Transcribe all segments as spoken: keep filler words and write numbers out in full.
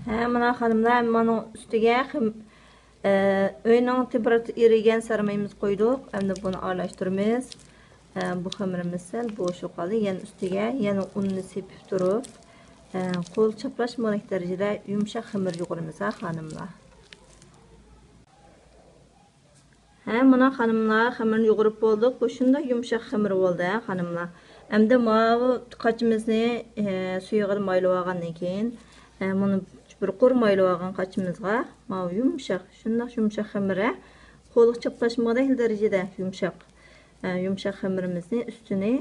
ھە، مانا خانىملار، مانا ئۈستىگە خىم-، ئە، ئۆينىڭ تېمپېراتۇرىسى ئېرىگەن سارمايمىز قويدۇق. ئەمدى بۇنى ئارىلاشتۇرىمىز. ئە، بۇ خېمىرىمىز سەل بوشىلىپ قالدى. يەنە ئۈستىگە يەنە ئۇننى سېپىپ تۇرۇپ، ئە، قول چاپلاشمىغۇدەك دەرىجىدە يۇمشاق خېمىر يۇغۇرىمىز ھە، خانىملار. ھە، مانا خانىملار، خېمىرنى يۇغۇرۇپ بولدۇق. بۇ شۇنداق يۇمشاق خېمىر بولدى ھە، خانىملار. ئەمدى ماۋۇ قاچىمىزنى، ئە، سۇيۇقىدا مايلىۋالغاندىن كېيىن، ئە، مانا بىر قۇر مايلىۋالغان قاچىمىزغا ماۋۇ يۇمشاق، شۇنداق يۇمشاق خېمىر ھە، قولغا چاپلاشمىغۇدەك دەرىجىدە يۇمشاق. ئە، يۇمشاق خېمىرىمىزنى ئۈستىنى،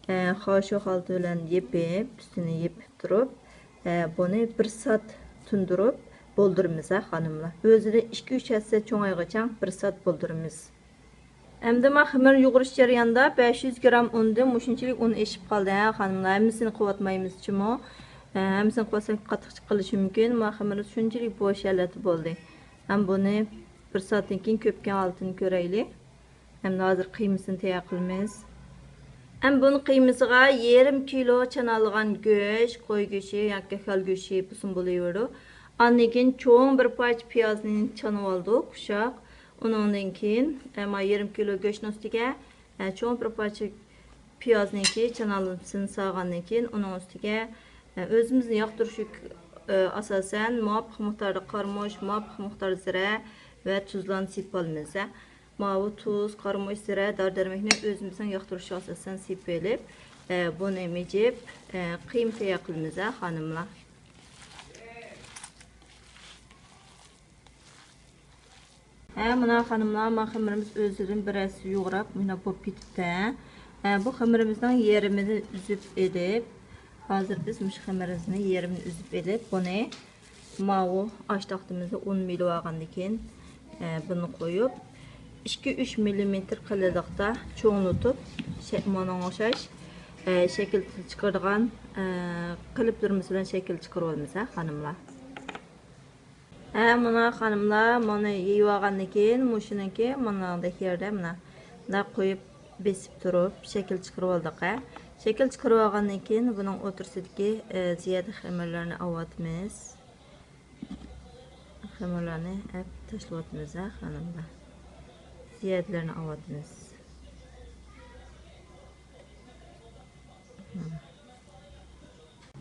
ئە، خاشۇ خالتا بىلەن يېپىپ، ئۈستىنى يېپىپ تۇرۇپ، ئە، بۇنى بىر سائەت تىندۇرۇپ بولدۇرىمىز ھە، خانىملار. ئۆزىدىن ئىككى ئۈچ ھەسسە چوڭايغىچە بىر سائەت بولدۇرىمىز. ئەمدى ما خېمىر يۇغۇرۇش جەريانىدا بەش يۈز گرام ئۇندىن مۇشۇنچىلىك ئۇن ئېشىپ قالدى ھە، خانىملار. ھەممىسىنى قويۇۋاتمايمىز جۇمۇ. ئە، ھەممىسىنى قويساق قاتتىق چىقىپ قېلىشى مۇمكىن. ما خېمىرىمىز شۇنچىلىك بوش ھالەتتە بولدى. ھەم بۇنى بىر سائەتتىن كېيىن كۆپكەن ھالىتىنى كۆرەيلى. ئەمدى ھازىر قىيمىسىنى تەييار قىلىمىز. ھەم بۇنى قىيمىسىغا يېرىم كىلو چانالغان گۆش، قوي گۆشى ياكى خەل گۆشى بولسىمۇ بولۇۋېرىدۇ. ئاندىن كېيىن چوڭ بىر پارچە پىيازنى چانىۋالدۇق، ئۇششاق. ئۇنىڭدىن كېيىن، ئە، ما يېرىم كىلو گۆشنىڭ ئۈستىگە، ئە، چوڭ بىر پارچە پىيازنىڭكى چانالمىسىنى سالغاندىن كېيىن، ئۇنىڭ ئۈستىگە، ئە، ئۆزىمىزنىڭ ياقتۇرۇشىغا، ئە، ئاساسەن مۇۋاپىق مىقداردا قارىمۇچ، مۇۋاپىق مىقداردا زىرە ۋە تۇزلارنى سېپىۋالىمىز. ماۋۇ تۇز، قارىمۇچ، زىرە، دارى دەرمەكنى ئۆزىمىزنىڭ ياقتۇرۇشىغا ئاساسەن سېپىۋېلىپ، ئە، بۇنى مىجىپ، ئە، قىيما تەييار قىلىمىز ھە، خانىملار. ھە، مانا خانىملار، ما خېمىرىمىز ئۆزىدىن بىر ھەسسە يۇغۇراپ مۇنداق بولۇپ كېتىپتۇ. ھە، بۇ خېمىرىمىزنىڭ يېرىمىنى ئۈزۈپ ئېلىپ، ھازىر بىز مۇشۇ خېمىرىمىزنى يېرىمىنى ئۈزۈپ ئېلىپ، بۇنى ماۋۇ ئاش تاختىمىزدا ئۇن مىلىۋالغاندىن كېيىن، ئە، بۇنى قويۇپ، ئىككى ئۈچ مىللىمېتىر قېلىنلىقتا چوڭلىتىپ، شە-، مانا ئوخشاش، ئە، شەكىل چىقىرىدىغان، ئە، قېلىپلىرىمىز بىلەن شەكىل چىقىرىۋالىمىز ھە، خانىملار. ھە، مانا خانىملار، مانا يېيىۋالغاندىن كېيىن مۇشۇنىڭكى مۇنداق يەردە مانا مۇنداق قويۇپ بېسىپ تۇرۇپ شەكىل چىقىرىۋالدۇق ھە. شەكىل چىقىرىۋالغاندىن كېيىن بۇنىڭ ئوتتۇرىسىدىكى، ئە، زىيادە خېمىرلارنى ئاۋاتىمىز. خېمىرلارنى ئەپ تاشلىۋاتىمىز ھە، خانىملار. زىيادىلەرنى ئاۋاتىمىز.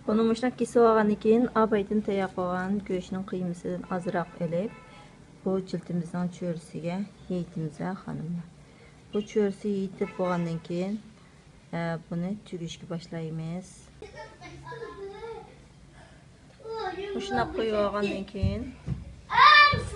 بۇنى مۇشۇنداق كېسىۋالغاندىن كېيىن، ئاۋايدىن تەييار قىلغان گۆشنىڭ قىيمىسىدىن ئازراق ئېلىپ، بۇ جىلتىمىزنىڭ چۆرىسىگە يېيىتىمىز ھە، خانىملار. بۇ چۆرىسى يېيىتىپ بولغاندىن كېيىن، ئە، بۇنى تۈگۈشكە باشلايمىز. مۇشۇنداق قويۇۋالغاندىن كېيىن،